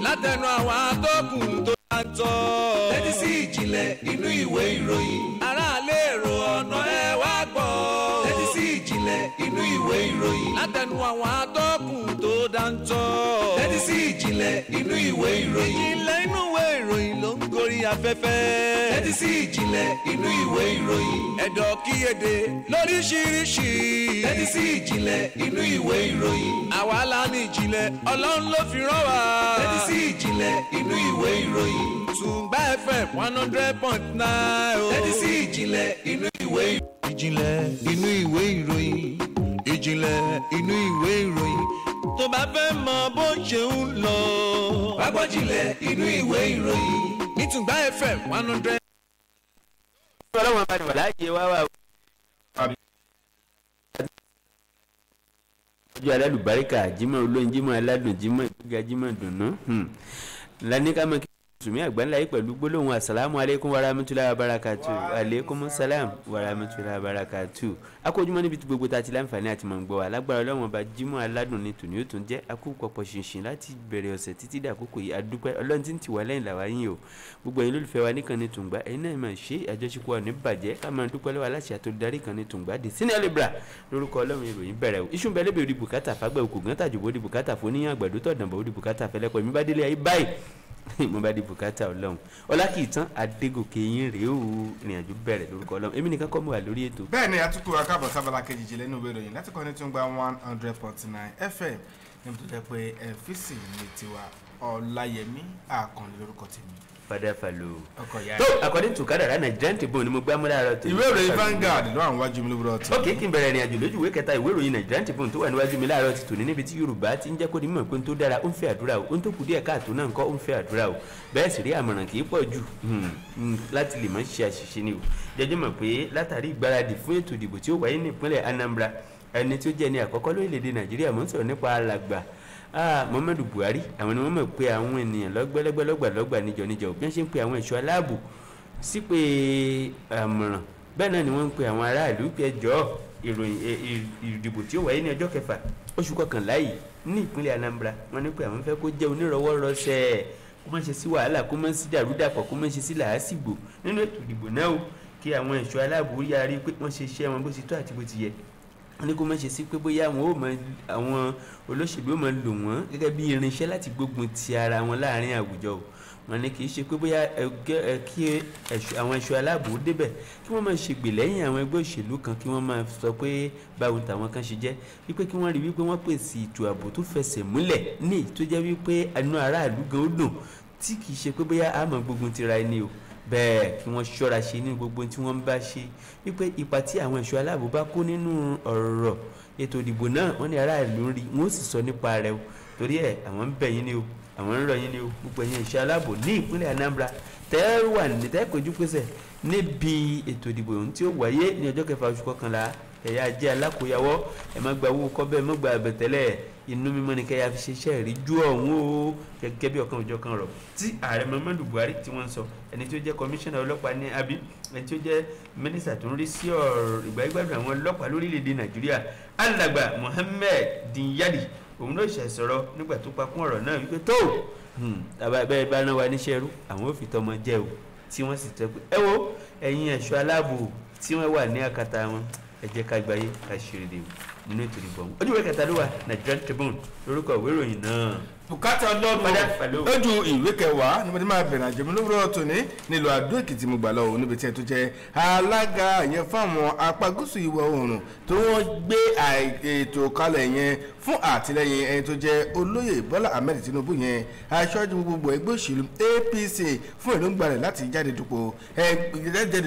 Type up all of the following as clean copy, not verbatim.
Látẹnu àwọn atọ́kùn tó bá ń tọ́. Tẹ́tí sí ìjìnlẹ̀ inú ìwé ìròyìn. Aráàlú èrò ọ̀nà ẹ wá gbọ́. Tẹ́tí sí ìjìnlẹ̀ inú ìwé ìròyìn. Látẹnu àwọn atọ́kùn tó dáńtọ́. Tẹ́tí sí ìjìnlẹ̀ inú ìwé ìròyìn. Ìjìnlẹ̀ inú ìwé ìròyìn ló ń gorí afẹ́fẹ́. Tẹ́tí sí ìjìnlẹ̀ inú ìwé ìròyìn. Ẹ̀dọ̀ kíyèdè lóríṣiríṣi. Tẹ́tí sí ìjìnlẹ̀ inú ìwé ìròyìn. Àwa la ní ìjìnlẹ̀, Ọlọ́run ló fi rán wa. Tẹ́tí sí ìjìnlẹ̀ inú ìwé ìròyìn. Tùǹgbà FM 100.9 o. Tẹ́tí sí ìjìnlẹ̀ inú ìwé ìròyìn. Ìjìnlẹ̀ inú ìwé ìròyìn. Ìjìnlẹ̀ inú ìwé ìròyìn. Tó bá fẹ́ mọ bó ṣe ń lọ. Wá gbọ́ jìnlẹ̀ inú ìwé ìròyìn. Ní Tùǹgbà FM 100. Ọlọ́wọ́n bá ní wà láàyè wá wà. Ọjọ́ alálùbáríkà, Jímọ̀ olóyin, Jímọ̀ aládùn, Jímọ̀ ìgbéga, Jímọ̀ dùnú. Lani ká mọ̀ kí Mùsùlùmí àgbáńlá yìí pẹ̀lú gbólóhùn asalaamu aleykum wa rahmatulahi wa barakatu, aleykum salam wa rahmatulahi wa barakatu. Akójúmọ́ níbi tí gbogbo ta ti láǹfààní àti mọ̀ ń gbọ́ wa lágbára Ọlọ́run ọba. Jímọ̀ aládùn ni tòní ó tún jẹ́ akókòpọ̀ ṣinṣin láti bẹ̀rẹ̀ ọ̀sẹ̀ títí dàkókò yìí. Adúpẹ́ Ọlọ́run tí ń tì wá lẹ́yìn làwa yín o. Gbogbo ẹ̀yin olólùfẹ́ wa níkànnì Tùǹgbà, ẹ̀yin náà máa ṣe àjọṣepọ̀ wa ní bàjẹ́. Ká máa dúpẹ́ lọ́wọ́ aláṣẹ àtolúdarí ìkànnì Tùǹgbà dé sínú ẹlẹ́bra lórúkọ Ọlọ́run. Ìròyìn bẹ̀rẹ̀ o. Iṣu ń bẹ lébè orí bùkátà fágbẹ́ òkú gán tàjùbọ̀ orí bùkátà fún àgbàdo tọ̀dànbọ̀ orí bùkátà fẹlẹ́kọ̀. Èmi bá délé ayé báyìí, mo bá di bùkátà Ọlọ́run. Ọlákìtàn Adégòkè yín rèé o. Ìrìnàjò bẹ̀rẹ̀ lórúkọ Ọlọ́run. Èmi nìkan kọ́ mo wà lórí ètò. Bẹ́ẹ̀ ni, àtúkù akábọ̀ sábàlá kejì jìnlẹ̀ nínú ìwé ìròyìn láti kọ́ni tó ń gba 100.9 FM níbi tó jẹ́ pé ẹ̀fíìsì ní tiwa. Ọláyẹmí Àkànlé lórúkọ tèmi. Fada falo. Ọkọ̀ ìyá. Tó according to kádàrá, Nigerian Tribune ni mo gbá mú láàárọ̀ tó. Ìwé ìròyìn Vanguard ló àwọn wájú mi lówùrọ̀ tó. Ok, kí n bẹ̀rẹ̀ ìrìn àjò lójú ìwé kẹta ìwé ìròyìn Nigerian Tribune tó wà níwájú mi láàárọ̀ ti tòní, níbi tí Yorùbá ti ń jẹ́ kó di mímọ̀ pé n tó dára ó ń fẹ́ àdúrà o, ohun tó kù díẹ̀ káàtó náà ńkọ́, ó ń fẹ́ àdúrà o. Bẹ́ẹ̀ sì rí, àmọ̀ràn kì í pọ̀ jù láti lè má ṣe àṣìṣe ni o. Jẹjọ́ mọ̀ pé látàrí ìgbáradì fún ètò ìdìbò tí ó wáyé ní ìpínlẹ̀ Anambra, ẹni tí ó jẹ́ ní àkọ́kọ́ lórílẹ̀‐èdè Nàìjíríà, mò ń sọ̀rọ̀ nípa alàgbà Muhammadu Buhari, àwọn ni wọ́n mọ̀ pé àwọn ènìyàn lọ́gbẹ́lẹ́gbẹ́ lọ́gbàlọ́gbà níjọ níjọ. Bí wọ́n ṣe ń pe àwọn ẹ̀ṣọ́ aláàbò sí pé àmọ̀ràn, bẹ́ẹ̀ náà ni wọ́n ń pe àwọn aráàlú pé ẹjọ́ ìròyìn ìdìbò tí ó wáyé ní ọjọ́ 6 oṣù kọkànlá yìí ní ìpínlẹ̀ Anambra, wọ́n ní pé àwọn fẹ́ kó jẹ́ onírọ̀wọ́rọsẹ̀, kó má ṣe sí wàhálà, kó má sí dàrúdàpọ̀, kó má ṣe sí làásìgbò nínú ètò ìdìbò náà o, kí àwọn ẹ̀ṣọ́ aláàbò yára pé wọ́n ṣe iṣẹ́ wọn bó ti tọ́ àti bó ti yẹ. Wọ́n ní kó má ṣe sí pé bóyá àwọn ò mọ àwọn olóṣèlú ò mọ lò wọ́n gẹ́gẹ́ bí irinṣẹ́ láti gbógun ti ara wọn láàrin àwùjọ o. Wọ́n ní kì í ṣe pé bóyá ẹgbẹ́ kí àwọn ẹ̀ṣọ́ aláàbò débẹ̀ kí wọ́n máa ṣègbè lẹ́yìn àwọn ẹgbẹ́ òṣèlú kan, kí wọ́n máa sọ pé báwo tàwọn kan ṣe jẹ́, wípé kí wọ́n rí wípé wọ́n pèsè ètò ààbò tó fẹsẹ̀ múlẹ̀ ní tó jẹ́ wípé inú aráàlú gan ó dùn, tí kì í ṣe pé bóyá a máa gbógun tira ẹni o. Bẹ́ẹ̀ kí wọ́n ṣọ́ra ṣe ní gbogbo tí wọ́n ń bá ṣe, wípé ipa tí àwọn ẹ̀ṣọ́ aláàbò bá kó nínú ọ̀rọ̀ ètò ìdìbò náà, wọ́n ní aráàlú ń rí, wọ́n ó sì sọ nípa rẹ̀ o. Torí ẹ̀, àwọn ń bẹ̀ yín ni o, àwọn ń rọ̀ yín ni o, gbogbo ẹ̀yin ẹ̀ṣọ́ aláàbò ní ìpínlẹ̀ Anambra tẹ́ wà ní tẹ́ kojú pèsè níbi ètò ìdìbò ohun tí ó wáyé ní ọjọ́ 6 oṣù kọkànlá, ẹ̀yà jẹ́ alákòyàwó, ẹ má gba owó kọ́bẹ́, ẹ má gba àbẹ̀tẹ́lẹ̀. Inú mímọ́ ni kẹ́yà fi ṣiṣẹ́ ìríjú ọ̀hún o, gẹ́gẹ́ bí ọ̀kan òjọ̀kan rọ̀ tí ààrẹ Muhammadu Buhari tí wọ́n ń sọ. Ẹni tí ó jẹ́ kọmíṣánná ọlọ́pàá ní àbí ẹni tí ó jẹ́ mínísítà tó ń rí sí ọ̀rọ̀ ìgbáyégbádùn àwọn ọlọ́pàá lórílẹ̀‐èdè Nàìjíríà, alàgbà Muhammed Dinyadi, òun ló ṣàìsọ̀rọ̀ nígbà tó pakún ọ̀rọ̀ náà wípé tó bẹ́ẹ̀ bá rán wa níṣẹ́ ẹrú, àwọn ò fi tọmọ jẹ́ o, tí wọ́n sì tẹ́ pé ẹ wo ẹ̀yin ẹ̀ṣọ́ aláàbò tí wọ́n wà ní akata wọn, ẹ jẹ́ ká gbáyé ká ṣe rere o nínú ètò ìdìbò ọ̀hún. Ojú ìwé kẹta ló wà, Nigerian Tribune lórúkọ ìwé ìròyìn náà. Bùkátà Ọlọ́run. Padà pẹ̀lú. Lójú ìwé kẹwàá ni mo ti máa bẹ̀rẹ̀ àjẹmí lówùrọ̀ tòní. Nílùú Àdó Èkìtì mo gbà lọ òun, níbi tí ẹ tó jẹ́ alága yẹn fáwọn apá gúúsù ìwọ̀ oòrùn tó wọ́n gbé ètò kalẹ̀ yẹn fún àtìlẹyìn ẹni tó jẹ́ olóyè Bọ́lá Ahmed Tinubu yẹn, aṣáájú gbogbo ẹgbẹ́ òṣèlú APC, fún èròǹgbà rẹ̀ láti jáde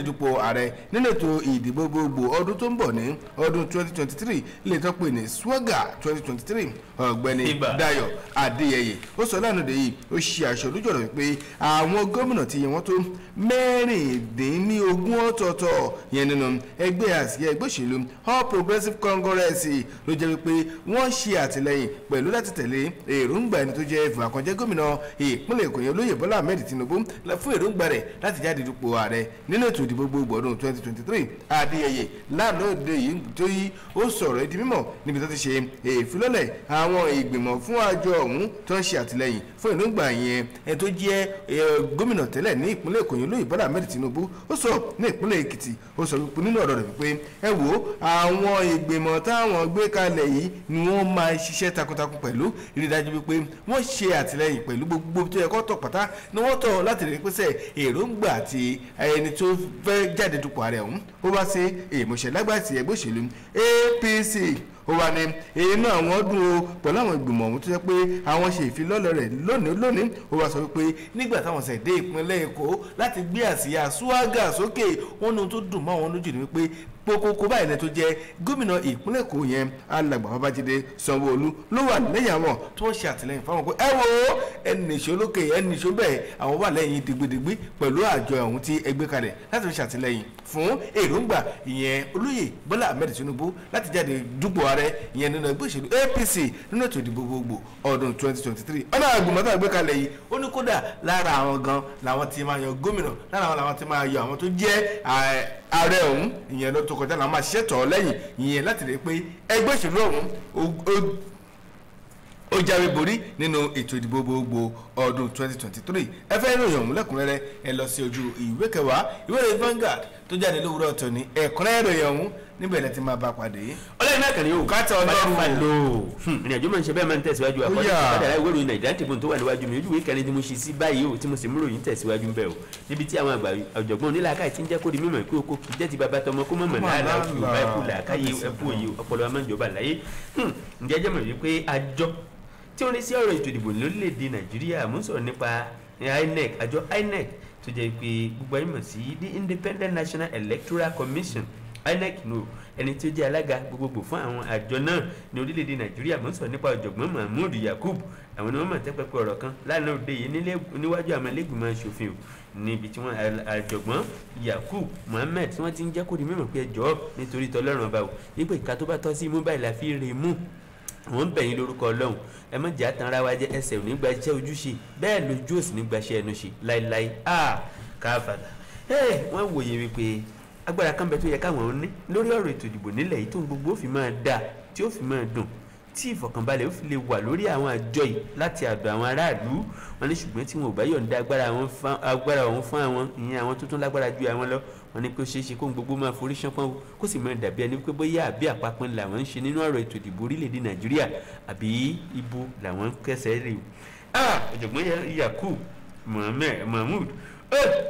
dupò ààrẹ nínú ètò ìdìbò gbogbo ọdún tó ń bọ̀ ní ọdún 2023, lè tó pè ní Swagger 2023, ọ̀gbẹ́ni Ibà. Dayọ̀ Adéyẹyẹ, ó sọ lánàá dé yìí, ó ṣe aṣọ lójú ọ̀rọ̀ wípé àwọn gómìnà tí yẹn wọ́n tó 16 ọ̀tọ̀ọ̀tọ̀ yẹn nínú ẹgbẹ́ àsíá ẹgbẹ́ òṣèlú All Progressives Congress ló jẹ́ wípé wọ́n ṣe àtìlẹ́yìn pẹ̀lú láti tẹ̀lé èròǹgbà ẹni tó jẹ́ ìfàkànjẹ́ gómìnà ìpínlẹ̀ Èkó yẹn, olóyè Bọ́lá Ahmed Tinubu, fún èròǹgbà rẹ̀ láti jáde dupò ààrẹ nínú ètò ìdìbò gbogbo ọdún 2023. Adéyẹyẹ lánàá òde yìí tó yí ó sọ̀rọ̀ di mímọ̀ níbi tó ti ṣe ìfilọ́lẹ̀ àwọn ìgbìmọ̀ fún àjọ ọ̀hún. tó ń ṣe àtìlẹ́yìn fún èròǹgbà yẹn ẹni tó jẹ́ gómìnà tẹ́lẹ̀ ní ìpínlẹ̀ Èkó yẹn lóyè Bọ́lá Ahmed Tinubu. Ó sọ ní ìpínlẹ̀ Èkìtì, ó sọ wípé nínú ọ̀rọ̀ rẹ̀ wípé ẹ wo àwọn ìgbìmọ̀ táwọn gbé kalẹ̀ yìí ni wọ́n máa ṣiṣẹ́ takuntakun pẹ̀lú ìrídájú wípé wọ́n ṣe àtìlẹ́yìn pẹ̀lú gbogbo tó yẹ kó tọ̀ pátá ni wọ́n tọ̀ láti rí pèsè èròǹgbà àti ẹni tó fẹ́ jáde dupò ààrẹ ọ̀hún ó wá sí ìmọ̀ṣẹ́ lágbàtì ẹgbẹ́ òṣèlú APC. Ó wà ní inú àwọn dùn o pẹ̀lú àwọn ìgbìmọ̀ ọ̀hún tó jẹ́ pé àwọn ṣe ìfilọ́lẹ̀ rẹ̀ lónìí lónìí. Ó wá sọ wípé nígbà táwọn ṣẹ̀ dé ìpínlẹ̀ Èkó láti gbé àsíá swaga sókè, wọn ní ohun tó dùn mọ́ àwọn lójú ni wípé kókókó báyìí ní tó jẹ́ gómìnà ìpínlẹ̀ Èkó yẹn alàgbà Babájídé Sanwó-Olú ló wà lẹ́yìn àwọn tó ń ṣe àtìlẹ́yìn fáwọn pé ẹ wo ẹnìṣó lókè ẹnìṣó bẹ́ẹ̀, àwọn wà lẹ́yìn digbidigbi pẹ̀lú àjọ ọ̀hún tí ẹgbẹ́ kalẹ̀ láti fi ṣàtìlẹ́yìn fún èròǹgbà ìyẹn olóyè Bọ́lá Ahmed Tinubu láti jáde dupò ààrẹ ìyẹn nínú ẹgbẹ́ òṣèlú APC nínú ètò ìdìbò gbogbo ọdún 2023. Ọ̀nà àgbọ̀mọ́tà gbé kalẹ̀ yìí ó ní kódà lára àwọn gan làwọn ti máa yan gómìnà, lára àwọn làwọn ti máa yan àwọn tó jẹ́ ààrẹ ọ̀hún ìyẹn ló tó kọjá làwọn máa ṣiṣẹ́ tọ̀ ọ́ lẹ́yìn ìyẹn láti rí pé ẹgbẹ́ òṣèlú ọ̀hún ó jáwé borí nínú ètò ìdìbò gbogbo ọdún 2023. Ẹ fẹ́ ìròyìn ọ̀hún lẹ́kùnrẹ́rẹ́, ẹ lọ sí ojú ìwé kẹwàá ìwé ìròyìn Vanguard tó jáde lówùúrọ̀ tòní. Ẹ̀kúnrẹ́rẹ́ ìròyìn ọ̀hún níbẹ̀ lẹ ti máa bá pàdé. Ọlọ́run náà kàn ní o Bùkátà Ọlọ́run lò ìrìn àjò máa ń ṣe bẹ́ẹ̀ máa ń tẹ̀síwájú. Àkọsílẹ̀ ìpadà ìwé ìròyìn Nàìjíríà Tribune tó wà níwájú mi, ojú ìwé kẹrin tí mo ṣe sí báyìí o, tí mo sì mú ròyìn tẹ̀síwájú ń bẹ̀ o, níbi tí àwọn àgbà ọ̀jọ̀gbọ́n onílàákàyè ti ń jẹ́ kó di mímọ̀ pé oko kì í jẹ́ ti bàbá tọmọ kó mọ̀mọ̀ láàlá òkè òbá ẹ̀kú làákàyè ẹ̀kú òye ọpọlọ wa máa ń jọba láyé. Ǹjẹ́ jẹ́ mọ̀ wípé àjọ tí ó ń rí sí ọ̀rọ̀ ètò ìdìbò lórílẹ̀‐èdè Nàìjíríà, mò ń sọ̀rọ̀ nípa INEC, àjọ INEC tó jẹ́ pé gbogbo ayé mọ̀ sí the Independent National Electoral Commission, INEC nù, ẹni tí ó jẹ́ alága gbogbogbò fún àwọn àjọ náà ní orílẹ̀-èdè Nàìjíríà, mò ń sọ̀rọ̀ nípa ọ̀jọ̀gbọ́n Mahmood Yakub. Àwọn ni wọ́n mọ̀ tẹ́pẹ́pẹ́ ọ̀rọ̀ kan lánàá òde yìí níwájú àwọn ẹlẹ́gbìmọ̀ aṣòfin o, níbi tí wọ́n àjọ̀gbọ́n Yakub Mohammed tí wọ́n ti ń jẹ́ kó di mímọ̀ pé ẹjọ́ nítorí tọlọ́run ọba o, nígbà ìka tó bá tọ́ sí imú báyìí la fi rè mú, àwọn ń bẹ̀yìn lórúkọ Ọlọ́run, ẹ má jẹ́ àtànra wa jẹ́, ẹsẹ̀ ò ní gba iṣẹ́ ojúṣe bẹ́ẹ̀ lójú ò sì ní gba iṣẹ́ ẹnu ṣe láéláé. Káfàdà wọ́n wòye wípé agbára kan bẹ tó yẹ káwọn ò ní lórí ọ̀rọ̀ ètò ìdìbò nílẹ̀ yìí tó ń gbogbo ó fi máa dáa, tí ó fi máa dùn, tí ìfọ̀kànbalẹ̀ ó fi lè wà lórí àwọn àjọ yìí láti àdọ̀ àwọn aráàlú wọn ní. Ṣùgbọ́n tí wọn ò bá yọ̀ǹda agbára ọ̀hún fún àwọn ìyẹn àwọn tó tún lágbára ju àwọn lọ, wọn ní pé ó ṣeé ṣe kó ń gbogbo máa forí ṣánpọ́n kó sì máa dàbí ẹni pé bóyá àbí àpapín làwọn ń ṣe nínú ọ̀rọ̀ ètò ìdìbò orílẹ̀-èdè Nàìjíríà àbí ibo làwọn ń kẹsẹ̀ rè o. Ọ̀jọ̀gbọ́n Yakub Mahmood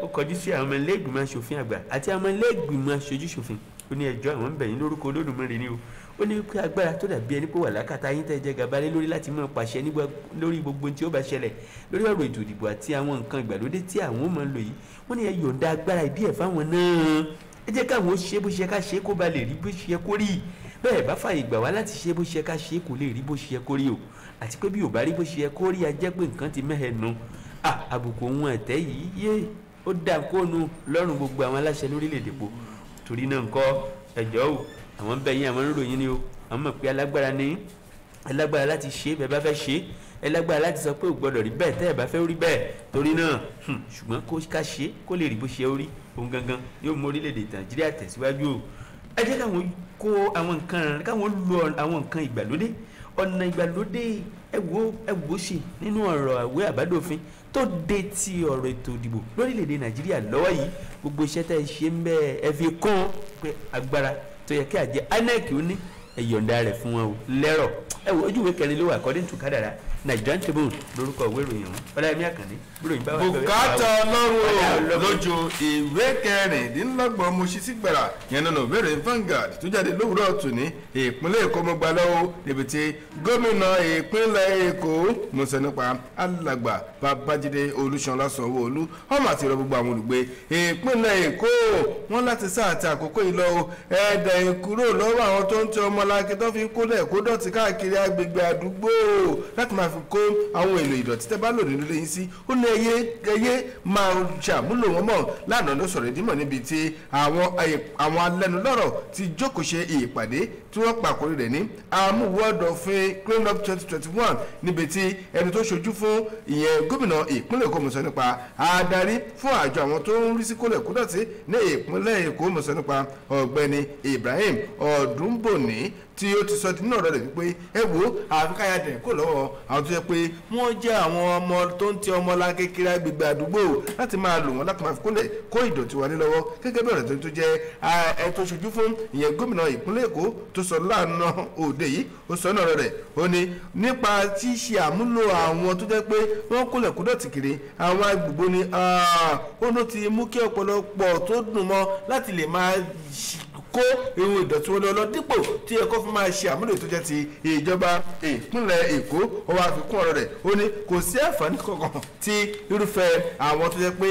ó kọjú sí àwọn ọmọ ilé-ìgbìmọ̀ aṣòfin àgbà àti àwọn ọmọ ilé-ìgbìmọ̀ aṣojú-ṣòfin, ó ní ẹjọ́ àwọn ń bẹ̀ yín lórúkọ Olódùmarè ni o, ó ní pé agbára tó dàbí ẹni pé wà lákàtà yín tẹ́ jẹ gàba lé lórí láti máa pàṣẹ lórí gbogbo tí ó bá ṣẹlẹ̀ lórí ọ̀rọ̀ ètò ìdìbò àti àwọn nǹkan ìgbàlódé tí àwọn ó máa lò yìí, wọ́n ní ẹ yọ̀ǹda agbára ìdí ẹ̀ fáwọn náà, ẹ jẹ́ káwọn ó ṣe bó ṣe ká ṣe kó ba lè rí bó ṣe kó rí, bẹ́ẹ̀ bá fààyè gbà wá láti ṣe bó ṣe ká ṣe kò lè rí bó ṣe kó rí o, àti pé bí ò bá rí bó ṣe kó rí a jẹ́ pé nǹkan ti mẹ́hẹ̀ nu. Àbùkù ohun ẹ̀tẹ́ yìí yé ó dà kóònù lọ́rùn gbogbo àwọn aláṣẹ lórílẹ̀‐èdè po, torí náà ńkọ́ ẹ̀jọ́ o, àwọn ń bẹ yín, àwọn ń ròyìn ni o, àwọn mọ̀ pé alágbára ni alágbára láti ṣe bẹ́ẹ̀ bá fẹ́ ṣe, alágbára láti sọ pé ò gbọ́dọ̀ rí bẹ́ẹ̀ tẹ́ ẹ̀ bá fẹ́ rí bẹ́ẹ̀, torí náà ṣùgbọ́n kó ká ṣe kó lè rí bó ṣe rí ohun gangan yóò mú orílẹ̀-èdè Nàìjíríà tẹ̀síwájú o. Ẹ jẹ́ káwọn kó àwọn nǹkan, káwọn lo àwọn nǹkan ìgbàlódé, ọ̀nà ìgbàlódé ẹ wò ṣe nínú ọ̀rọ̀ àwé àbádòfin tó dé ti ọ̀rọ̀ ètò ìdìbò lórílẹ̀‐èdè Nàìjíríà lọ́wọ́ yìí, gbogbo iṣẹ́ tẹ́ ẹ ṣe ń bẹ́ẹ̀ ẹ fi kún pé agbára tó yẹ kí àjẹ INEC ó ní ẹ yọ̀ǹda rẹ̀ fún wọn o lẹ́rọ̀. Ẹ wo ojú ìwé kẹrin ló wà according to Kádàrá, Nigerian Tribune lórúkọ ìwé ìròyìn ọ̀hún. Ọláyẹmí Àkàndé ìròyìn bá wà lọ́wọ́. Bùkátà Ọlọ́run lójú ìwé kẹrìndínlọ́gbọ̀n mo ṣí sí gbàrà yẹn nínú ìwé ìròyìn Vanguard tó jáde lówùúrọ̀ tòní. Ìpínlẹ̀ Èkó mo gbà lọ́wọ́ níbi tí gómìnà ìpínlẹ̀ Èkó mo sọ nípa alàgbà Babájídé Olúṣọlá Sanwó-Olú ọmọ àti ìrọ gbogbo àwọn olùgbé ìpínlẹ̀ Èkó wọn láti sáà àti àkókò yìí lọ ẹ̀ẹ́dẹ̀ kúrò lọ́wọ́ àwọn tó ń tẹ ọmọlanke tó fi kólẹ̀ kó dọ̀tí káàkiri agbègbè àdúgbò láti máa fi kó àwọn èlò ìdọ̀tí tẹ́ bá lò nínú ilé yín sí. Ó ní ẹyẹ máa ṣàmúlò wọn mọ́. Lánàá ló sọ̀rọ̀ ìdímọ̀ níbi tí àwọn alẹ́nulọ́rọ̀ ti jókòó ṣe ìpàdé tí wọ́n pàkórí rẹ̀ ní amúwọ́dọ̀fin clean up 2021 níbi tí ẹni tó ṣojú fún ìyẹn gómìnà ìpínlẹ̀ Èkó mo sọ nípa adarí fún àjọ àwọn tó ń rí sí kólẹ̀ kódọ̀tí ní ìpínlẹ̀ Èkó mo sọ nípa ọ̀gbẹ́ni Ibrahim Ọ̀dúnbòní tí ó ti sọ nínú ọ̀rọ̀ rẹ̀ wípé ẹ wo àfikàyà dẹ̀ kó lọ́wọ́ àwọn tó yẹ pé wọ́n jẹ́ àwọn ọmọ tó ń ti ọmọ la kékeré agbègbè àdúgbò láti máa lò wọ́n láti máa fi kúnlẹ̀ kó ìdọ̀tí wa ní lọ́wọ́ gẹ́gẹ́ bí ọ̀rọ̀ tó jẹ́ ẹ tó ṣojú fún ìyẹn gómìnà ìpínlẹ̀ Èkó tó sọ lánàá òde yìí. Ó sọ náà rẹ̀ ó ní nípa ṣíṣe àmúlò àwọn tó jẹ́ pé wọ́n kúnlẹ̀ kó dọ̀tí kiri àwọn agbègbè ni ó ló ti mú kí ọ̀pọ̀lọpọ̀ tó dùn mọ́ láti lè máa kó ihun ìdọ̀tí wọn lọ dípò tí ẹ̀kọ́ fún máa ṣe àmúlò tó jẹ́ ti ìjọba ìpínlẹ̀ Èkó. Ó wá fi kún ọ̀rọ̀ rẹ̀ ó ní kò sí àǹfààní kankan tí irúfẹ́ àwọn tó jẹ́ pé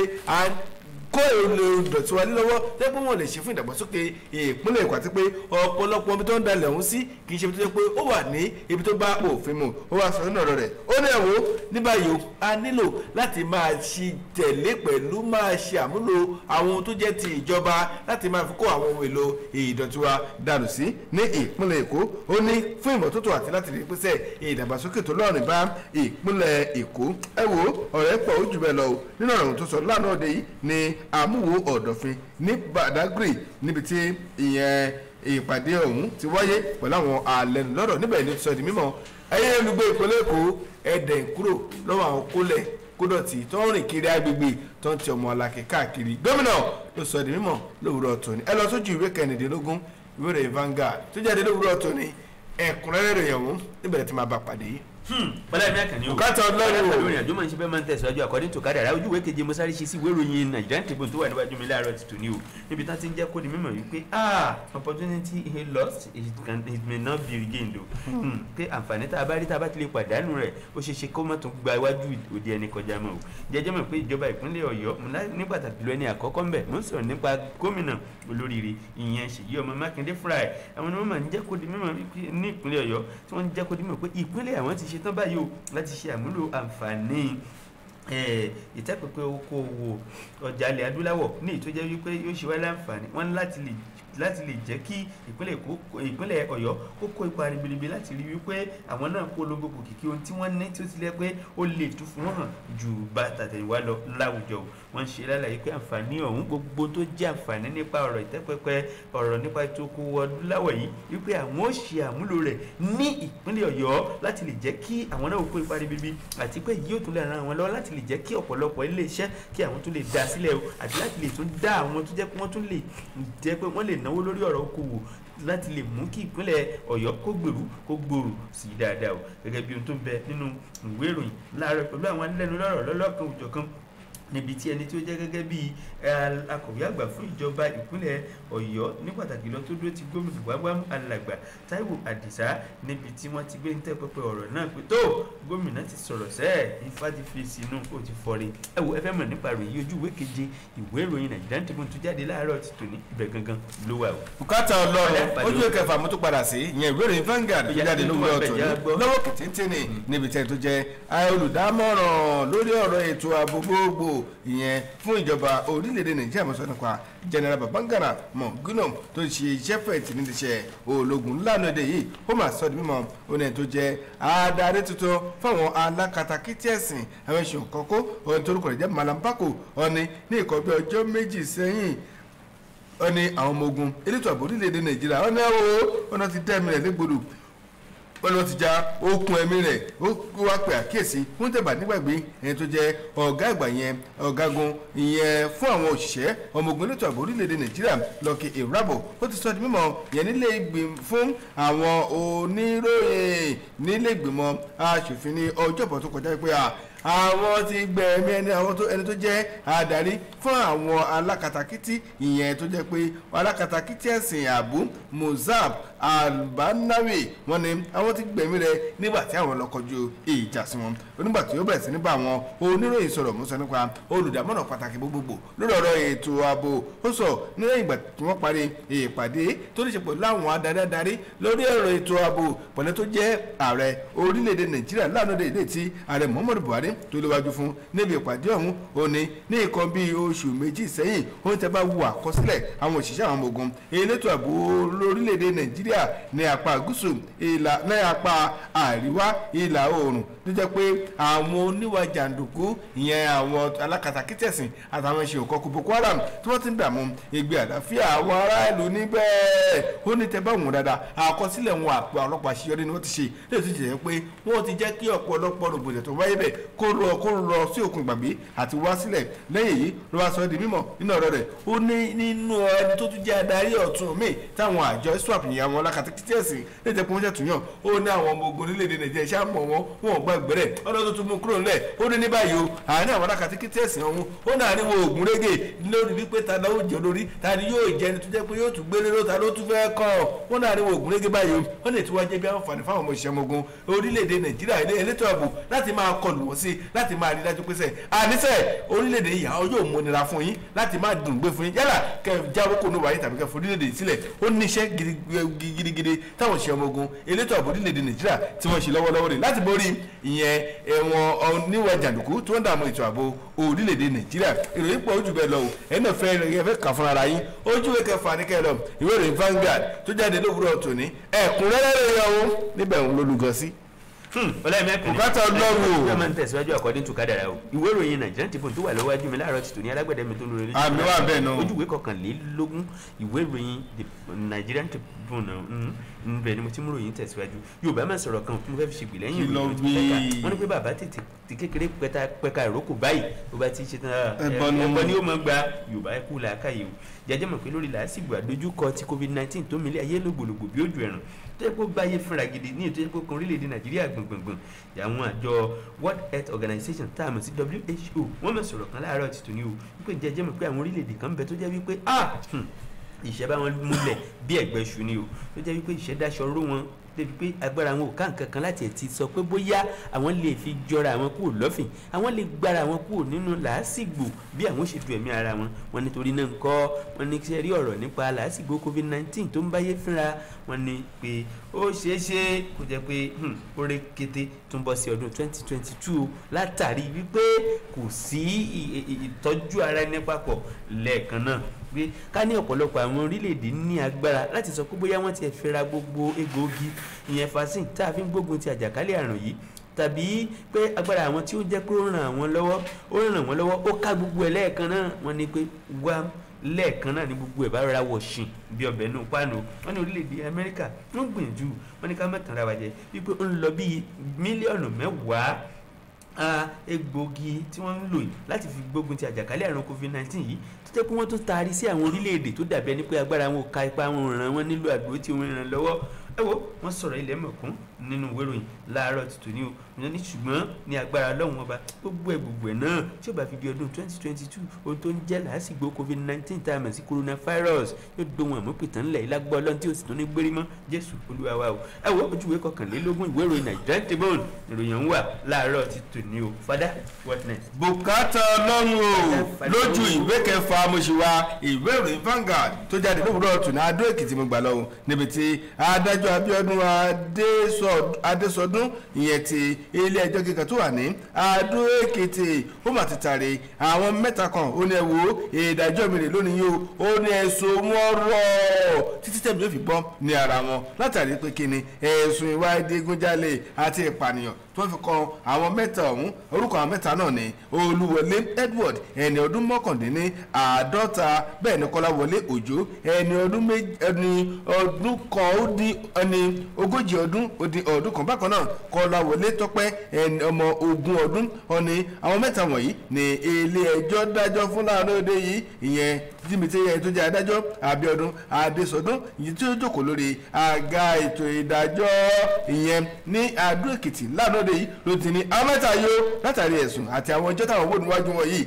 kó èlò ìdọ̀tí wa lọ́wọ́ tẹ́ pé wọ́n lè ṣe fún ìdàgbàsókè ìpínlẹ̀ Èkó àti pé ọ̀pọ̀lọpọ̀ ibi tó ń dalẹ̀ ọ̀hún sí kì í ṣe ibi tó jẹ́ pé ó wà ní ibi tó bá òfin mu. Ó wá sọ nínú ọ̀rọ̀ rẹ̀ ó ní ẹ̀wò ní báyìí a nílò láti máa ṣe tẹ̀lé pẹ̀lú máa ṣe àmúlò àwọn ohun tó jẹ́ ti ìjọba láti máa fi kó àwọn ohun èlò ìdọ̀tí wa dànù sí ní ìpínlẹ̀ Èkó. Ó ní fún ìmọ́tótó àti láti rí pèsè ìdàgbàsókè tó lọ́rìn bá ìpínlẹ̀ Èkó. Ẹ wo ọ̀rẹ́ pọ̀ ó jù bẹ́ẹ̀ lọ nínú ọ̀rọ̀ tó sọ lánàá òde yìí ní àmúwò ọ̀dọ̀fin ní Badagry níbi tí ìyẹn ìpàdé ọ̀hún ti wáyé pẹ̀lú àwọn alẹ́nulọ́rọ̀. Níbẹ̀ ni ó ti sọ di mímọ̀ ẹ̀yin olùgbé ìpínlẹ̀ Èkó ẹ̀dẹ̀ kúrò lọ́wọ́ àwọn kólẹ̀ kódọ̀tì tó ń rìn kiri agbègbè tó ń ti ọmọ alákè káàkiri. Gómìnà ló sọ di mímọ̀ lówùrọ̀ tòní. Ẹ lọ sójú ìwé 16 ìwé rẹ̀ Vanguard tó jáde lówùrọ̀ tòní, ẹ̀kúnrẹ́rẹ́ rẹ̀ ọ̀hún níbẹ̀ tí máa bá pàdé yìí. Bọ́lá mi àkànní o bùkátà ọlọ́run o lórí àjọ máa ń ṣe bẹ́ẹ̀ máa ń tẹ̀síwájú according to kádàrá. Ojú ìwé keje mo sáré ṣe sí ìwé ìròyìn Nigerian Tribune tó wà níwájú mi láàárọ̀ ti tòní o, níbi tá ti ń jẹ́ kó di mímọ̀ wípé opportunity he lost it may not be regained o, pé àǹfààní tá a bá rí tá a bá ti lè pàdánù rẹ̀ ó ṣeé ṣe kó má tún gba iwájú òde ẹni kọjá mọ́ o. Jẹjẹ́ mọ̀ pé ìjọba ìpínlẹ̀ Ọ̀yọ́ ní pàtàkì lọ ẹni àkọ́kọ́ ńbẹ̀ mo ń sọ̀rọ̀ nípa gómìnà olóríire ìyẹn Ṣèyí ọmọ Mákindé fúnra ẹ̀, àwọn ni wọ́n máa ń jẹ́ kó di mímọ̀ ní ìpínlẹ̀ Ọ̀yọ́ tí wọ́n ń jẹ́ kó di mímọ̀ pé ìpínlẹ̀ àwọn ti ṣetán báyìí o láti ṣe àmúlò àǹfààní ìtẹ́pẹpẹ okòwò ọjà ilẹ̀ adúláwọ̀ ní ìtó jẹ́ wípé yóò ṣe wá láǹfààní wọ́n láti lè jẹ́ kí ìpínlẹ̀ Ọ̀yọ́ kó kó ipa ribiribi láti rí wípé àwọn náà polongo kòkìkí ohun tí wọ́n ní tí ó ti lẹ́ pé ó lè tún fún wọn hàn ju bá tàtẹ̀yìnwá lọ láwùjọ. Wọ́n ṣe lálàyé pé àǹfààní ọ̀hún gbogbo tó jẹ́ àǹfààní nípa ọ̀rọ̀ ìtẹ́pẹpẹ ọ̀rọ̀ nípa ètò okòwò adúláwọ̀ yìí wípé àwọn ó ṣe àmúlò rẹ̀ ní ìpínlẹ̀ Ọ̀yọ́ láti lè jẹ́ kí àwọn náà kó ipa ribiribi àti pé yóò tún lè ran àwọn lọ́wọ́ láti lè jẹ́ kí ọ̀pọ̀lọpọ̀ ilé iṣẹ́ kí àwọn tún lè dá sílẹ̀ o àti láti lè tún dá àwọn tó jẹ́ pé wọ́n tún lè jẹ́ pé wọ́n lè náwó lórí ọ̀rọ̀ okòwò láti lè mú kí ìpínlẹ̀ Ọ̀yọ́ kó gbèrú kó gbòòrò sí dáadáa o. Gẹ́gẹ́ bí ohun tó ń bẹ nínú ìwé ìròyìn láàárọ̀ pẹ̀lú àwọn alẹ́nulọ́rọ̀ lọ́lọ́kan òjọ̀kan níbi tí ẹni tí ó jẹ́ gẹ́gẹ́ bí akọ̀wé àgbà fún ìjọba ìpínlẹ̀ Ọ̀yọ́ ní pàtàkì lọ tó dúró ti gómìnà Wáwámú alàgbà Táíwò Àdìsá níbi tí wọ́n ti gbé ń tẹ́ pẹpẹ ọ̀rọ̀ náà pé tó gómìnà ti sọ̀rọ̀ sẹ́ẹ̀ ifá ti fi sínú ó ti fọ́re. Ẹ wo ẹ fẹ́ mọ̀ nípa ròyìn ojú ìwé keje ìwé ìròyìn Nigerian Tribune tó jáde láàárọ̀ ti tòní ibẹ̀ gangan ló wà o. Bùkátà Ọlọ́run ojú ìwé kẹfà mo tún padà sí ìyẹn ìwé ìròyìn Vanguard tó jáde lówùrọ̀ tòní lọ́wọ́ kìtìntìnì níbi tẹ́ tó jẹ́ olùdámọ̀ràn lórí ọ̀rọ̀ ètò ààbò gbogbo ìyẹn fún ìjọba orílẹ̀-èdè Nàìjíríà mọ̀ sọ nípa General Babangana Monguno tó ṣe iṣẹ́ fẹ̀yìntì nídìí iṣẹ́ ológun lánàá èdè yìí. Ó mà sọ di mímọ̀ ó ní ẹni tó jẹ́ adarí tuntun fáwọn alákatakítí ẹ̀sìn àwọn ẹ̀sùn kọ́kọ́ ohun tó orúkọ rẹ̀ jẹ́ Malam Bako ó ní ní ìkọ́ bí ọjọ́ méjì sẹ́yìn ó ní àwọn ọmọ ogun elétò ààbò orílẹ̀-èdè Nàìjíríà ó ní ẹ̀wọ̀ ọ̀nà ti dẹ́mi rẹ̀ légbodò wọ́n lọ ti já okùn ẹ̀mí rẹ̀. Ó wá pè àkíyèsí fún tẹ̀bà nígbàgbé ẹni tó jẹ́ ọ̀gá àgbà yẹn ọ̀gágun ìyẹn fún àwọn òṣìṣẹ́ ọmọ ogun elétò ààbò orílẹ̀-èdè Nàìjíríà Lucky Irabor. Ó ti sọ di mímọ̀ yẹn nílé ìgbìmọ̀ fún àwọn oníròyìn nílé ìgbìmọ̀ aṣòfin ní ọjọ́bọ̀ tó kọjá pé àwọn ti gbẹ̀mí ẹni àwọn tó ẹni tó jẹ́ adarí fún àwọn alákatakítí ìyẹn tó jẹ́ pé alákatakítí ẹ̀sìn Abu Musab Albanawi wọ́n ní àwọn ti gbẹ̀mí rẹ̀ nígbà tí àwọn lọ kọjú ìjà sí wọn. Onígbà tí ó bẹ̀rẹ̀ sí ní bá àwọn oníròyìn sọ̀rọ̀ mú sọ nípa olùdámọ̀ràn pàtàkì gbogbogbò lórí ọ̀rọ̀ ètò ààbò. Ó sọ nílẹ̀ ìgbà tí wọ́n parí ìpàdé tó ní ṣe pẹ̀lú àwọn adarí adarí lórí ọ̀rọ̀ ètò ààbò pẹ̀lú tó jẹ́ ààrẹ orílẹ̀-èdè Nàìjíríà lánàá ilé tí ààrẹ Muhammadu Buhari tó léwájú fún níbi ìpàdé ọ̀hún. Ó ní ní nǹkan bíi oṣù méjì sẹ́yìn ó ń tẹ́ bá wo àkọsílẹ̀ àwọn òṣìṣẹ́ àwọn ọmọ ogun elétò ààbò lórílẹ̀-èdè Nàìjíríà Nàìjíríà ní apá gúúsù ìlà ní apá àríwá ìlà oòrùn tó jẹ́ pé àwọn oníwà jàǹdùkú ìyẹn àwọn alákatakítí ẹ̀sìn àtàwọn ẹ̀sìn òkọ̀kọ̀ Boko Haram tí wọ́n ti ń dààmú ìgbé àlàáfíà àwọn aráàlú níbẹ̀. Ó ní tẹ́ bá wọn dáadáa àkọsílẹ̀ wọn àpò ọlọ́pàá àṣeyọrí ni wọ́n ti ṣe lè tún jẹ́ pé wọ́n ti jẹ́ kí ọ̀pọ̀lọpọ̀ rògbòdìyàn tó wáyé bẹ̀ kó lọ sí òkun ìgbàgbé àti wá sílẹ̀. Lẹ́yìn èyí ló wá sọ di mímọ̀ nínú ọ̀rọ̀ rẹ̀, ó ní nínú ẹni tó tún jẹ́ adarí ọ̀tún míì táwọn àjọ ISWAP ìyẹn àwọn alákatakítí ẹ̀sìn lè jẹ́ pé wọ́n ṣètúnyàn. Ó ní àwọn ọmọ ogun orílẹ̀-èdè Nàìjíríà ṣáà mọ̀ wọn wọn ò gba ìgbẹ́rẹ̀ ọ̀dọ́ tó tún mú kúrò nílẹ̀. Ó ní ní báyìí o àárín àwọn alákatakítí ẹ̀sìn ọ̀hún ó ní àárín wọn ògùn régè lórí wípé ta ló jẹ́ olórí, ta ni yóò jẹ́ ẹni tó jẹ́ pé yóò tún gbélé ló ta ló tún fẹ́ kọ́ wọn ní àárín wọn ògùn régè báyìí o. Wọ́n lè tún wá jẹ́ bí àǹfààní fáwọn ọmọ ìṣẹ́ ọmọ ogun orílẹ̀-èdè Nàìjíríà elétò ààbò láti máa kọlù wọ́n sí láti máa rí dájú pé sẹ́ àníṣe orílẹ̀-èdè yìí àwọn yóò múnira fún yín láti máa dùn gbé fún yín, yálà kẹ́ jáwọ́ kó ní wáyé tàbí kẹ́ forílẹ̀-èdè sílẹ̀. Ó ní iṣẹ́ gidigidi táwọn ìṣẹ́ ọmọ ogun elétò ààbò orílẹ̀-èdè Nàìjíríà tí wọ́n ṣe lọ́wọ́lọ́wọ́ rẹ̀ láti borí ìyẹn ẹ̀wọ̀n oníwà jàǹdùkú tí wọ́n dààmú ètò ààbò orílẹ̀-èdè Nàìjíríà. Ìròyìn pọ̀ ojú bẹ́ẹ̀ lọ o, ẹ̀yin náà fẹ́ kà fúnra ara yín. Ojú ìwé kẹfà ní kẹlọ ìwé ìròyìn Vanguard tó jáde lówùúrọ̀ tòní ẹ̀kúnrẹ́rẹ́ rẹ̀ yọ o níbẹ̀ ń lólùgọ́ sí. Bùkátà Ọlọ́run o. Ọjọ́ máa ń tẹ̀síwájú according to kádàrá o. Ìwé ìròyìn Nigerian Tribune tó wà lọ́wọ́jú mi láàárọ̀ ti tòní alágbẹ̀dẹ mi tó ń lórí. Àmì wà bẹ́ẹ̀ náà. Ojú ìwé 21 ìwé ìròyìn Nigerian Tribune nbẹ ni mo ti mú ròyìn tẹ̀síwájú. Yorùbá máa sọ̀rọ̀ kan tí mo fẹ́ fi ṣègbè lẹ́yìn ìròyìn tó fẹ́ kà. Wọ́n ní pé bàbá tètè ti kékeré pẹ̀ka ìrókò báyìí bó bá ti ṣe tán ẹ̀bọ ni ó máa gba. Yorùbá kú làákàyè o. Jẹjẹ́ mọ̀ pé lórí làásìgbò àdójúkọ ti COVID-19 tó mílẹ̀ ayé lògbòlògbò bí òjò ẹ̀rùn tó yẹ kó báyé fúnra gidi ní ètò ìpò kan orílẹ̀-èdè Nàìjíríà gbọ̀ngbọ̀ngbọ̀n. Àwọn àjọ World Health Organization tá a mọ̀ sí WHO wọ́n mọ̀ sọ̀rọ̀ kan láàárọ̀ ti tòní o wípé jẹjẹ́ mọ̀ pé àwọn orílẹ̀-èdè kan ń bẹ tó jẹ́ wípé ìṣẹ́ bá wọn múlẹ̀ bí ẹ̀gbẹ́ ṣu ni o, tó jẹ́ wípé ìṣẹ́ dáṣọ ró wọn débi pé agbára wọn ò ká nǹkan kan láti ẹ̀ ti sọ pé bóyá àwọn lè fi jọra àwọn kúrò lọ́fìn, àwọn lè gbára àwọn kúrò nínú làásìgbò bí àwọn ṣe du ẹ̀mí ara wọn. Wọn nítorí náà ńkọ́ wọn ní ṣe rí ọ̀rọ̀ nípa làásìgbò COVID-19 tó ń báyé fínra wọn ní pé ó ṣeé ṣe kó jẹ́ pé ó ré kété tó ń bọ́ sí ọdún 2022 látàrí wípé kò sí ìtọ́jú ara ẹni papọ̀ lẹ́ẹ̀kan náà. Pé ká ní ọ̀pọ̀lọpọ̀ àwọn orílẹ̀-èdè ní agbára láti sọ pé bóyá wọ́n ti fẹ́ra gbogbo egbòogi ìyẹn vaccine tá a fi ń gbógun ti àjàkálẹ̀ àrùn yìí, tàbí pé agbára àwọn tí ó jẹ́ pé ó ràn wọ́n lọ́wọ́ ó ràn wọ́n lọ́wọ́ ó ká gbogbo ẹ̀ lẹ́ẹ̀kan náà. Wọ́n ní pé wá lẹ́ẹ̀kan náà ní gbogbo ẹ̀ bá rọra wọ̀ ṣìn bí ọbẹ̀ nù páànù. Wọ́n ní orílẹ̀-èdè Amẹ́ríkà wọ́n gbìyànjú, wọ́n ní ká má tanra wa jẹ wípé ó ń lọ bíi mílíọ̀nù 10 egbòogi tí wọ́n ń lò láti fi gbógun ti àjàkálẹ̀ àrùn COVID-19 yìí tó jẹ́ pé wọ́n tún taari sí àwọn orílẹ̀-èdè tó dàbí ẹni pé agbára wọn ò ka ipa wọn ràn wọ́n nílò àdúró tí wọ́n ràn lọ́wọ́. Ẹ wo wọ́n sọ̀rọ̀ ilẹ̀ mọ̀kún nínú ìwé ìròyìn láàárọ̀ tuntun ní o. Wọ́n ní ṣùgbọ́n ní agbára Ọlọ́run ọba gbogbo ẹ̀ náà tí ó bá fi di ọdún 2022 ohun tó ń jẹ́ làásìgbò COVID-19 tá a mọ̀ sí coronavirus yóò dohun àmúpìtàn ńlẹ̀ ìlágbọ́ Ọlọ́run tí ó sì tún ní gbérí mọ́. Jésù Olúwa wa o. Ẹ wo ojú ìwé 21 ìwé ìròyìn Nigerian Tribune ìròyìn ń wà láàárọ̀ tuntun ní o. Father, what next? Bùkátà Ọlọ́run o. Lójú ìwé kẹfà mo ṣì wà ìwé ìròyìn Vanguard tó jáde lówùúrọ̀ tòní Adó Èkìtì mo gbà lọ níbi tí adájọ́ Abíọ́dún Adésọdún ìyẹn ti ilé ẹjọ́ gíga tó wà ní Adó Èkìtì ó mà ti tàrí àwọn mẹ́ta kan. Ó ní ẹ wo ìdájọ́ mi rè lónìí yìí o, ó ní ẹ̀sùn wọn rọ̀ títí tẹ̀mí yóò fi bọ́ ní ara wọn látàrí pé kíni ẹ̀sùn ìwà ìdigunjalè àti ìpànìyàn tó fi kan àwọn mẹ́ta ọ̀hún. Orúkọ àwọn mẹ́ta náà ni Olúwọlé Edward ẹni ọdún 49, bẹ́ẹ̀ ni Kọ́láwọlé Òjó ẹni ọdún kan ó dín ẹni 40 ọdún ó dín ọdún kan, bákan náà Kọ́láwọlé Tọ́pẹ́ ẹni ọmọ 20 ọdún. Ọ̀ni àwọn mẹ́ta wọ̀nyí ni ilé ẹjọ́ dájọ́ fún láàárọ̀ òde yìí ìyẹn jìbìtì ẹni tó jẹ́ adájọ́ Abíọ́dún Adésọdún ìyẹn tí ó jókòó lórí àga ètò ìdájọ́ ìyẹn ní Adó Èkìtì láàárọ̀ òde yìí ló ti ní àwọn mẹ́ta yóò látàrí ẹ̀sùn àti àwọn ẹjọ́ táwọn wò níwájú wọn yìí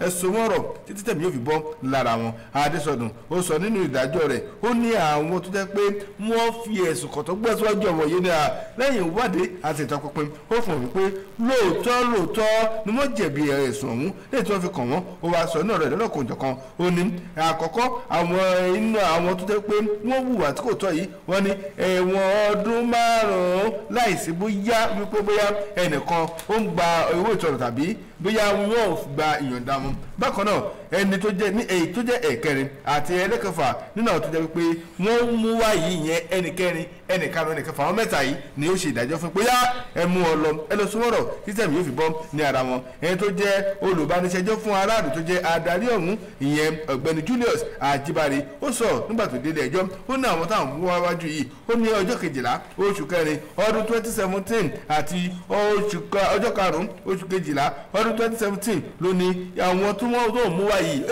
ẹ̀sùn wọn rọ̀ títí tẹ̀mí yóò fi bọ́ lára wọn. Adésọdún ó sọ nínú ìdájọ́ rẹ̀ ó ní àwọn tó jẹ́ pé wọ́n fi ẹ̀sùn kọ̀tọ́ gbé síwájú ọmọ yìí ní lẹ́yìn ìwádìí àti ìtọpinpin ó fún un pé lóòótọ́ ni wọ́n jẹ̀bi ẹ̀sùn ọ̀hún lẹ́yìn tí wọ́n fi kàn wọ́n. Ó wá sọ ní ọ̀rọ̀ ìlọ́lọ́kùn òjọ̀kan ó ní àkọ́kọ́ àwọn inú àwọn tó jẹ́ pé wọ́n hùwà tí kò tọ́ yìí wọ́n ní ẹ̀wọ̀n ọdún 5 láìsí bóyá wípé bóyá ẹnìkan ó ń gba owó ìtọrọ tàbí bóyá wọn ò gba ìyọ̀ǹda wọn. Bákan náà ẹni tó jẹ́ ní èyí tó jẹ́ ẹ̀kẹrin àti ẹlẹ́kẹfà nínú àwọn tó jẹ́ pé wọ́n mú wá yìí yẹn ẹnìkẹrin ẹnìkarùn ẹnìkẹfà àwọn mẹ́ta yìí ni ó ṣe ìdájọ́ fún bóyá ẹ mú ọ lọ ẹ lọ sọ́wọ́rọ̀ títẹ̀mí yóò fi bọ́ ní ara wọn. Ẹni tó jẹ́ olùbánisẹ́jọ́ fún aráàlú tó jẹ́ adarí ọ̀hún ìyẹn ọ̀gbẹ́ni Julius Ajibare ó sọ nígbà tó délé ẹjọ́ ó ní àwọn táwọn mú wá wájú yìí ó ní ọjọ́ kejìlá oṣù kẹrin ọdún 2017 àti ọjọ́ karùn-ún oṣù kejìlá ọdún 2017 ló ní àwọn tí wọ́n tó mú wá yìí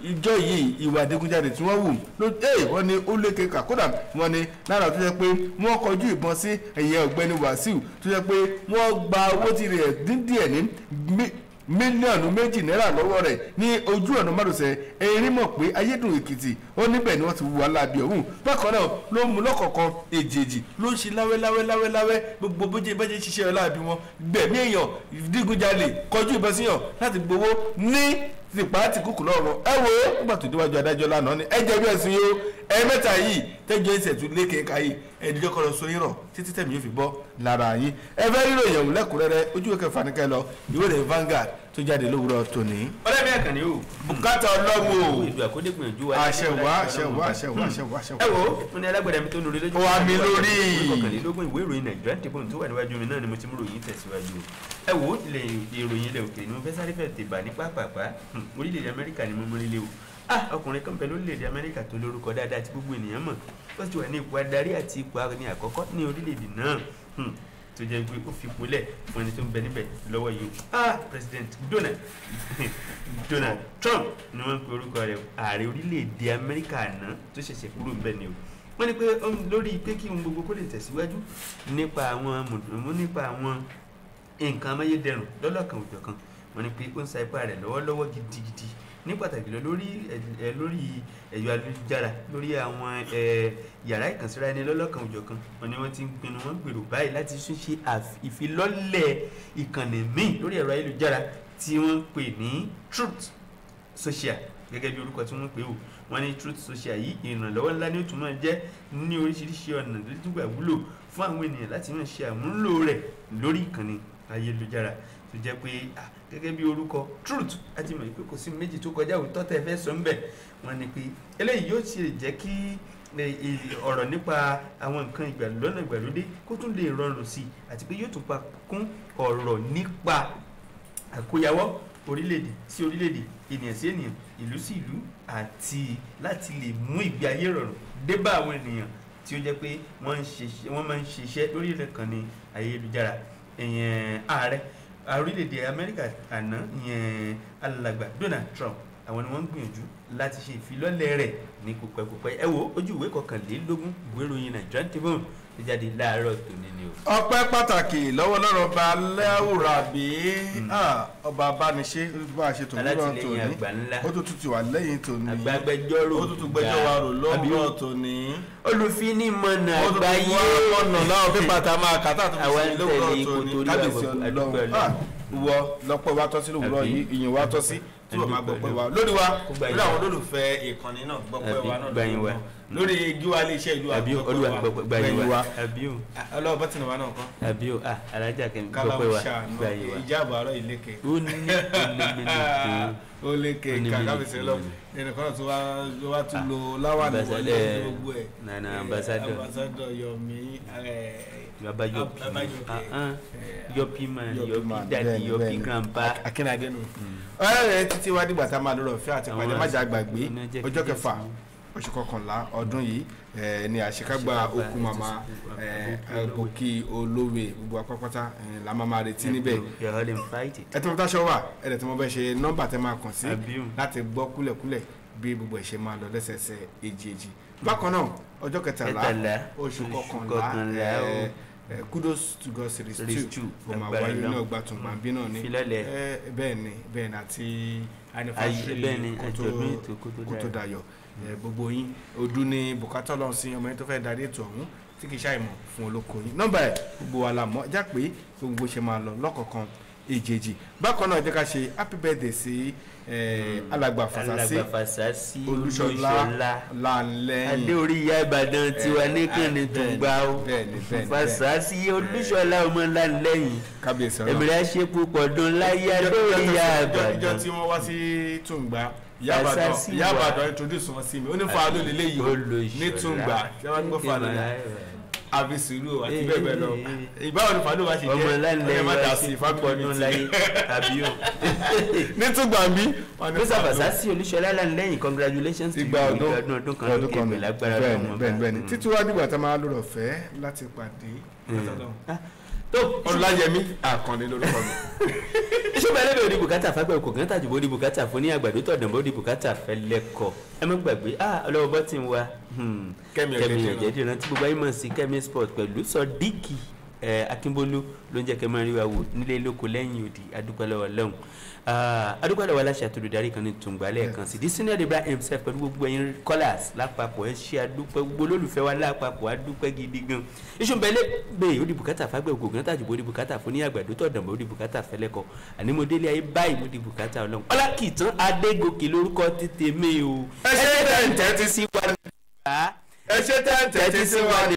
ìjọ yìí ìwà adigunjalè tí wọ́n wù ló wọ́n ní ó lékè kà. Kódà wọ́n ní lára tó jẹ́ pé wọ́n kọjú ìbọn sí ẹ̀yìn ọ̀gbẹ́ni Wàsíù tó jẹ́ pé wọ́n gba owó tirẹ̀ dín díẹ̀ ní mílíọ̀nù 2 náírà lọ́wọ́ rẹ̀ ní ojú ọ̀nà márosẹ̀ erin mọ̀ pé ayédùn Èkìtì ó níbẹ̀ ni wọ́n ti wù aláàbí ọ̀hún. Bákan náà ló mú lọ́kọ̀ọ̀kan èjèèjì ló ń ṣe láwẹ́láwẹ́láwẹ́ gbogbo bójú bẹ́jẹ̀ ṣiṣẹ́ ọláàbí wọn gbẹ̀mí èèyàn dígunjalè kọjú ìbọn síyàn láti gbowó ní tìpá tí kúkú lọ́rùn. Ẹ wo nígbà tó déwájú adájọ́ lánàá ni ẹ jẹ́ bí ẹ̀sùn yìí ó ẹ mẹ́ta yìí tẹ́jọ́ ẹsẹ̀ tún lékè ká yìí ẹ̀ẹ́dẹ́jọ́ kọ́ lọ sọ yín rọ̀ títí tẹ̀mí yóò fi bọ́ lára yín. Ẹ fẹ́ rírò ìyẹ̀wò lẹ́kùnrẹ́rẹ́ ojú kẹfà ní kẹ́ lọ ìwé rẹ̀ Vanguard tó jáde lówùrọ̀ tòní. Ọlẹ́mi Àkànní o. Bùkátà ọlọ́mù o. Ìlú àkódégbìyànjú wa. Àṣẹ wá àṣẹ wá àṣẹ wá àṣẹ wá àṣẹ wá. Ẹ wo mo ní alágbàdá mi tó lórí lójú. Wà mí lórí. Kọkànlélógún ìwé ìròyìn Nigerian Tribune tó wà níwájú mi náà ni mo ti mú ròyìn tẹ̀síwájú. Ẹ wo ilẹ̀ ìròyìn ilẹ̀ òkèèrè ni mo fẹ́ sáré fẹ́ tèbà ní pápápá. Orílẹ̀-èdè Amẹ́ríkà ni mo mú rílé o. Ọkùnrin kan bẹ lórílẹ̀-èdè Amẹ́ríkà tó lórúkọ dáadáa tí gbogbo ènìyàn mọ̀. Ó ti wà ní ipò adarí àti ipò ní àkọ́kọ́ ní orílẹ̀-èdè náà tó jẹ́ pé ó fi polẹ̀ fún ẹni tó ń bẹ níbẹ̀ lọ́wọ́ yìí. President Donald Trump ni wọ́n ń pe orúkọ rẹ̀, ààrẹ orílẹ̀-èdè Amẹ́ríkà àná tó ṣẹ̀ṣẹ̀ kúrò ń bẹ̀ ni o. Wọ́n ní pé lórí pé kí ohun gbogbo kó lè tẹ̀síwájú nípa àwọn nǹkan amáyédẹrùn lọ́lọ́kan òjọ̀kan. Wọ́n ní pé ó ń sa ipá rẹ̀ lọ́wọ́lọ́wọ́ gidigidi ní pàtàkì lọ lórí ẹ̀yọ ayélujára lórí àwọn yàrá ìkànsíra ẹni lọ́lọ́kan òjọ̀kan. Wọ́n ní wọ́n ti ń pinnu wọ́n gbèrò báyìí láti tún ṣe ìfilọ́lẹ̀ ìkànnì míì lórí ẹ̀rọ ayélujára tí wọ́n ń pè ní Truth Social gẹ́gẹ́ bí orúkọ tí wọ́n pè ó. Wọ́n ní Truth Social yìí ìrànlọ́wọ́ ńlá ní ó tún máa jẹ́ ní oríṣiríṣi ọ̀nà tó tún gbà wúlò fún àwọn ènìyàn láti máa ṣe àmúlò rẹ̀ lórí ìkànnì ayélujára tó jẹ́ pé gẹ́gẹ́ bí orúkọ Truth àti mọ̀ pé kò sí méjì tó kọjá òótọ́ tẹ́ fẹ́ sọ ń bẹ̀. Wọ́n ní pé eléyìí yóò ṣe jẹ́ kí ọ̀rọ̀ nípa àwọn nǹkan ìgbàlódé ìgbàlódé kó tún lè rọrùn sí i àti pé yóò tún pa kún ọ̀rọ̀ nípa àkóyawọ́ orílẹ̀-èdè sí orílẹ̀-èdè, ènìyàn sí ènìyàn, ìlú sí ìlú àti láti lè mú ìgbé ayé rọrùn dé bá àwọn ènìyàn tí ó jẹ́ pé wọ́n máa ń ṣiṣẹ́ lórí ìkànnì ayélujára. Ìyẹn ààrẹ orílẹ̀-èdè Amẹ́ríkà àná ìyẹn alàgbà Donald Trump àwọn ni wọ́n ń gbìyànjú láti ṣe ìfilọ́lẹ̀ rẹ̀ ní kòpẹ́kòpẹ́. Ẹ wo ojú ìwé 21 ìwé ìròyìn Nigerian Tribune tó jáde láàárọ̀ tòní ni o. Ọpẹ́ pàtàkì lọ́wọ́ lọ́rọ̀ ọba Aláwùrábí ọba abániṣe bá a ṣe tòun lọ́rọ̀ tòní ó tún ti wà lẹ́yìn tòní àgbàgbẹjọ́rò ó tún ti gbẹ́jọ́ wa rò lọ́wọ́ tòní. Olùfinimọ̀nà àgbáyé ọ̀nà láwọn pépà tá a máa kà tá a tó fi sí lówùrọ̀ tòní kábíyèsí ọlọ́run wọ lọ́pọ̀ wa tọ́ sí lówùrọ̀ yìí ìyìn wa tọ́ sí tí wọ́n máa gbọ́pẹ́ wa lórí wa lórí àwọn olólùfẹ́ ìkànnì náà gbọ́pẹ́ wa náà lórí gíwá iléeṣẹ́ ìlú àgbọ̀pẹ́ gbẹ̀yìn wa ọlọ́wọ́ bọ́tìnì wa náà kọ́. Àbí o alájà kẹ́mi gbọ́pẹ́ wa gbẹ̀yìn wa ìjáàbọ̀ àárọ̀ ìlékè ó ní ó lékè kàkàbíyèsí lọ ẹnìkan tó wá tún lo láwàní wọlé gbogbo ẹ̀ nana ambassador Yomi baba Yopi Yopi man Yopi daddy Yopi grandpa akínadé nù. Ọ̀rẹ́ rẹ̀ títí wá dìgbà tá a máa lọ́rọ̀ fẹ́ àti pàdé májà gbàgbé ọjọ́ kẹfà oṣù kọkànlá ọdún yìí ni àṣekágbá okú màmá Bukky Olówe gbogbo apápátá la máa retí níbẹ̀. Ẹ tí mo táṣọ wà ẹ dẹ̀ tí mo bẹ́ ṣe nọ́mbà tẹ́ máa kàn sí láti gbọ́ kúlẹ̀kúlẹ̀ bí gbogbo ẹ̀ ṣe máa lọ lẹ́sẹẹsẹ èjì èjì. Bákan náà ọjọ́ kẹtàlá oṣù kọkànlá Kudos to God series 2 kò máa wáyé ní ọgbà tùǹgbàǹbí náà ni bẹ́ẹ̀ ni bẹ́ẹ̀ ni àti anniversary kó tó dayọ̀ gbogbo yín ọdún ní bùkátà Ọlọ́run sí ọmọ yẹn tó fẹ́ darí ètò ọ̀hún tí kì í ṣàìmọ̀ fún olóko yín. Nọ́mbà ẹ̀ gbogbo wa la mọ̀ já pé gbogbo ṣe máa lọ lọ́kọ̀ọ̀kan èjèèjì. Bákan náà, jẹ́ ká ṣe happy birthday sí alàgbà Fàsásí Alàgbà Fàsásí Olúṣọlá Lanlẹ́yìn. Adéorí ìyá Ìbàdàn tiwa nìkan ni Tùngbà o. Bẹ́ẹ̀ni. Fàsásí Olúṣọlá ọmọ Lanlẹ́yìn. Kábíyèsí Ọlọ́run. Èmi rẹ̀ ṣe púpọ̀ dùn láyé, adéorí ìyá Ìjọ Ìbàdàn. tí wọ́n wá sí Tùngbà, Ìyá Ìbàdàn Fàsásí Ìyá wà. Ìbàdàn introduce wọn sí mi, ó ní fa ló lélẹ́ yìí o ní Tùngbà tí wọ́n gbọ́ fa lónìí àfi sùúrù àti bẹ́ẹ̀ bẹ́ẹ̀ lọ. Ìbáwo ni fàdúrà ṣe Ọmọ jẹ́? Lanlẹ́yìn Ọ̀rẹ́ má wá dà ṣe sí púpọ̀ family dùn meeting. láyé àbí o. Ní Tùngbà ń bí wọ́n ní Mr. Fàdúrà. Fàsásí Olúṣọlá Lanlẹ́yìn, congratulations to you. Igba ọdún. Ọdún ọdún kan lókè kan pẹ̀lú agbára bẹ́ẹ̀ni Ọlọ́run. Bẹ́ẹ̀ni, títí wá dìgbà tá a máa lòrọ̀ fẹ́ láti pàdé. Tó. Ọláyẹmí Àkàndé lórúkọ mi. Ṣùgbọ́n ẹlẹ́bẹ̀ẹ́ òdi bùkátà fagbẹ́ òkò kan tàjùbọ̀ òdi bùkátà fún ní àgbàdo tọ̀dàn bó di bùkátà fẹ́lẹ́kọ̀. Ẹ má gbàgbé ọlọ́wọ́ bọ́ tí ń wa Kẹ́mi Kẹ́mi Ọ̀jẹ̀dìran. Ọ̀jẹ̀dìran tí gbogbo ayé mọ̀ sí Kẹ́mi Sport pẹ̀lú Sọ̀díkì Akínbólú ló ń jẹ́ kẹ́ máa rí wa wò nílé lóko lẹ́yìn òdì. Adúpẹ́ lọ́wọ́ lọ́hùn, adúpẹ́ lọ́wọ́ aláṣẹ àtolùdarí kan ní Tùngbà lẹ́ẹ̀kan sí, the senior Ibrahim himself pẹ̀lú gbogbo ẹ̀yin callers lápapọ̀. Ẹ ṣé, adúpẹ́. Gbogbo olólùfẹ́ wa lápapọ̀, adúpẹ́ gidi gan. Iṣu bẹ́lẹ̀ bẹ́ẹ̀ ó di bùkátà fagbẹ́ ògùn kan tàjùbọ̀ ó di bùkátà fún ní àgbàdo tọ̀dàn bó di bùkátà fẹ́lẹ́kọ̀. Àní mo délé ayé báyìí, mo di bùkátà Ọlọ́run. Ọlákìtàn Adégòkè lórúkọ títè mi o. Ẹ ṣé tẹ̀ ń tẹ́tí sí wa. Ẹ ṣé tẹ̀ ń tẹ́tí sí wa.